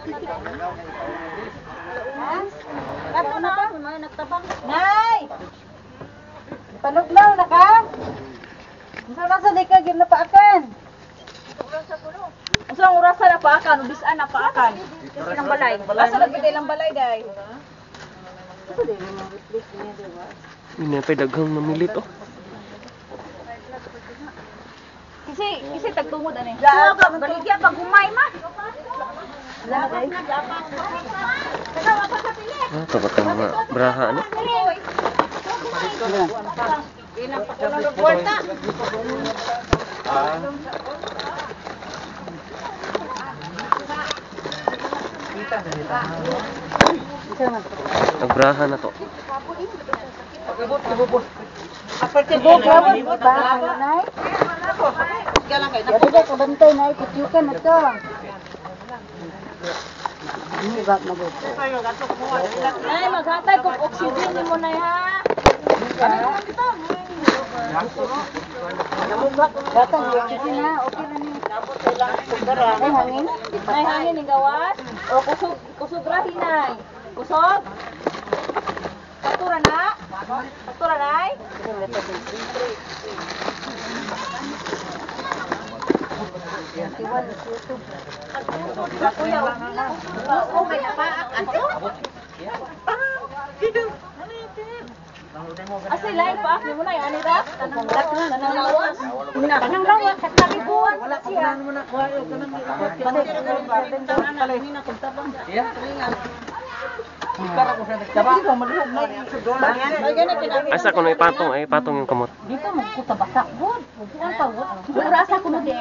Ha? Kato na pa? Nay! Panuglaw na ka? Unsa man sa di ka gyud napaakan? Unsa ang orasa na paakan? Ubisan na paakan. Ilang balay. Asa nagbigay ilang balay day? Hindi pa daghang namilit oh. Kasi kasi tagtungod ani. Baligya pag humay ma. Ah, ito ba itong mga braha ano? Nagbraha na to. Tibok ra ba nay? Yari ka kabantay nay, kutyukan na to. Hindi ba mabuto? Nay, maghatag kog oxygen nimo nay ha. Batang oxygen na, okay na ni. Ay hangin. Nay, hangin ning gawas. O kusog, kusog ra hinay. Kusog. Faktura na. Faktura nay. Asa lain pa ni mo nay ani ra? Tanang tanang lawas. Tanang lawas sa kalibuan siya. Asa ko na ipatong, ay ipatong yung kamot. Dito magkutabasa gud. Bukan pa gud. Urasa ko no di.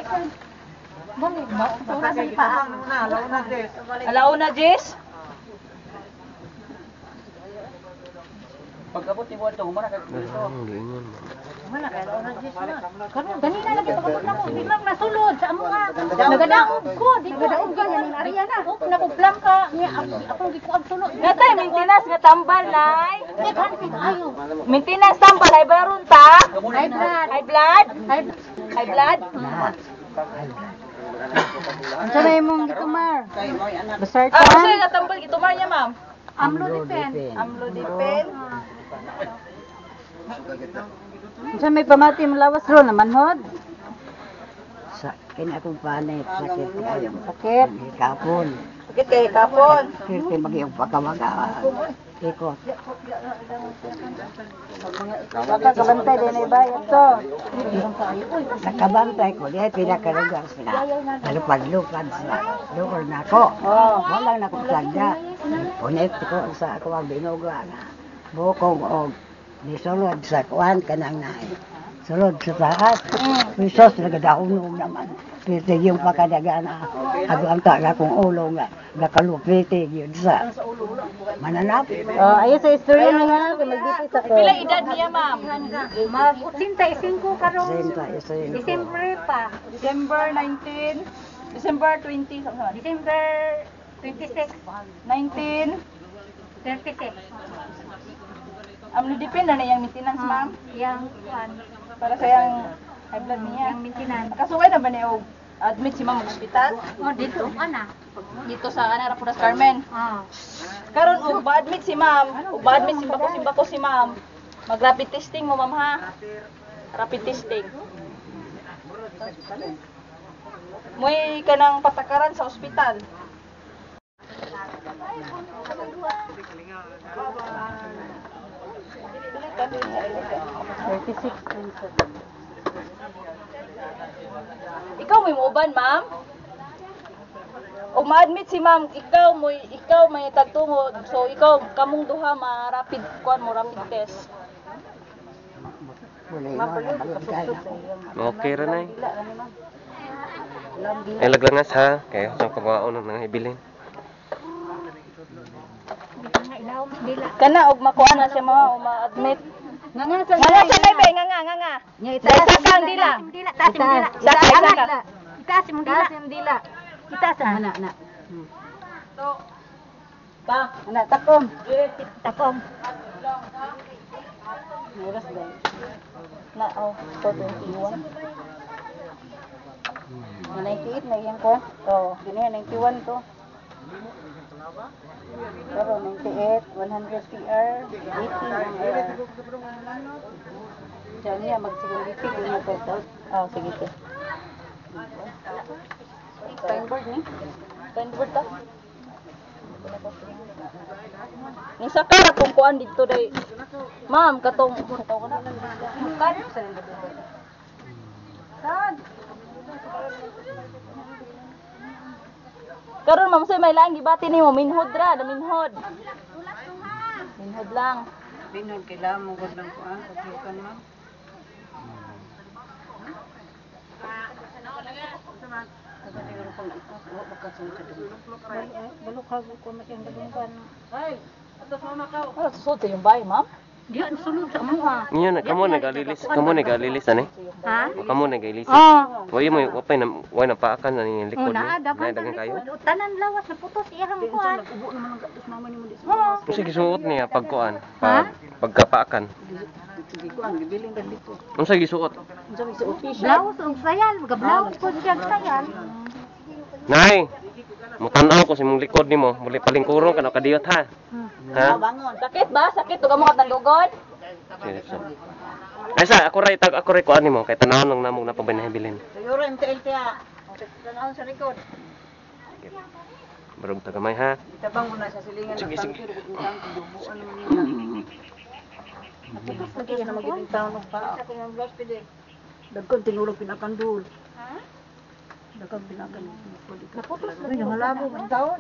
Mami, urasa pa. Alauna, Jess. Ang giingon. Karon ganina lagi pagabot na ko, di lang nasulod sa amuha. Nagadaog ko, di ko nadaog ganyan area na. Ok na ko blanka niya akong gikuag sulod. Natay maintenance nga tambal nay. Di kan ayo. Maintenance tambal ay baron ta. High blood. High blood. High High blood. Unsa may imong gitumar? Basartan. Ah, usa nga tambal gitumar niya, ma'am. Amlodipine. Amlodipine. Unsa may pamati imong lawas ron naman hod? Sa kini akong panit, sakit kayo. Sakit. Kapon. Sakit kay kapon. Kirti magyong pagkamaga. Ikot. Baka kabantay din ay bayad to. Nakabantay ko, dihay pinakalugar sila. Nalupad-lupad sila. Doon na ako. Wala na akong sagda. Punit ko sa ako ang binuga nga. Bukong og nisulod sa kuan kanang naay. Sulod sa taas. Pisos nagadaonog naman. Pitig yung pakadaga na. Ako ang taga kong ulo nga. Nakalupiti yun sa mananap. Oh, ayo sa istorya na nga kay magdipis ako. Pila edad niya, ma'am? Mag 85 karon. Senta, isa yun. December pa. December 19, December 20, sama sama. December 26, 19, 36. Amlodipine na na iyang maintenance, ma'am. Yang one, Para sa iyang high blood niya. yang maintenance. Nakasuway na ba niya og admit si ma'am og ospital? Oh, dito ana. Dito sa ana Rapuras Carmen. Ah. Karon og ba-admit si ma'am, og ba-admit si bako si bako si ma'am. Mag rapid testing mo, ma'am, ha. Rapid testing. Moy kanang patakaran sa ospital. Ikaw may muuban, ma'am? O ma-admit si ma'am, ikaw mo ikaw may tagtungod. So ikaw kamong duha ma rapid kuan mo rapid test. Wala mo na malugay na ako. Okay ra nay. Ay laglangas ha, kaya sa pagwaon ng mga ibilin. Kana og makuan na siya ma'am, o ma-admit. Nga nga sa Nga nga siya nay be, nga nga nga nga. Nya Dahil saka ang dila. Dila, taas imong dila. Saka, saka. Itaas imong dila. Itaas imong dila. Itaas ah. Ana, ana. Pa. Ana, takom. Takom. Oras ba? Na oh, 21. 98 na iyan ko. Oh. Dini 91 to. Pero 98, 100 PR, 80 ang AR. Diyan niya, magsigong na to. Ah, sige te. Spineboard ni? Spineboard ta? Ni sa kara tong kuan didto day. Ma'am, katong katong na. Kan Sad. Karon ma'am, say may laing gibati nimo minhod ra, da minhod. Minhod lang. Binon kailangan mo gud ng kuan paglukan, ma'am. Ano susod sa yung bahay, ma'am? Di ang sulod sa amo ha. Niyo na kamo nagalilis, kamo nagalilis ani. Ha? Kamo nagalilis. Oh. Way mo wapay na way na paakan ani yung Oh, likod ni. naa Nay daghan daghan kayo. kayo. Tanan lawas na putos iyang kuan. Oo. Unsa gisuot niya pagkuan? Pag pagkapaakan. Unsa gisuot? Blouse og sayal, ga-blouse ko siya og sayal. Nay, mutan-aw ko sa imong likod nimo, muli palingkurong ka na kadiyot ha. Ha? Sakit ba? Sakit tuga mo katandugon? Sige, sige. Ay sa ako ray tag ako ray kuan nimo kay tanawon lang namong napabinahibilin. Sayura MTL tiya. Tanawon sa likod. Barog ta gamay ha. Itabang mo na sa silingan Sige, ng sige. tangkir ug tangkir dubuan naman nila. Naputos na magiging taon og paa. Dagkon tinulog pinakandul. Dagkon pinakandul. Naputos Ay, halabo man taon.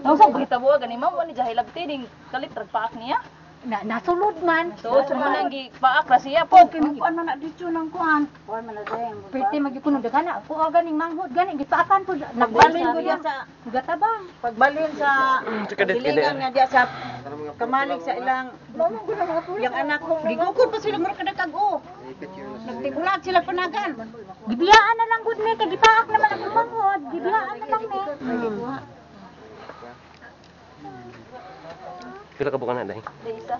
Nang sa bahitabo gani ma'am, wala ni jahilab tining kalit rag paak niya. Na nasulod man. So, sa mo nang gipaak ra siya po. Kuan man na dito ng kuan. Kuan man na dayang. Pwede magyud kuno daghan na. Kuha ganing manghod gani gipaakan po. Pagbalin ko diya sa Gatabang. pagbalin sa Sige, dit, silingan nga diya sa kamalig sa ilang yang anak ko. Gigukod pa sila mura kada kag-o. Nagtigulat sila panagan. Gibiyaan na lang gud ni kay gipaak naman ang manghod. Gibiyaan na lang ni. Pila ka bukan na dai? Isa.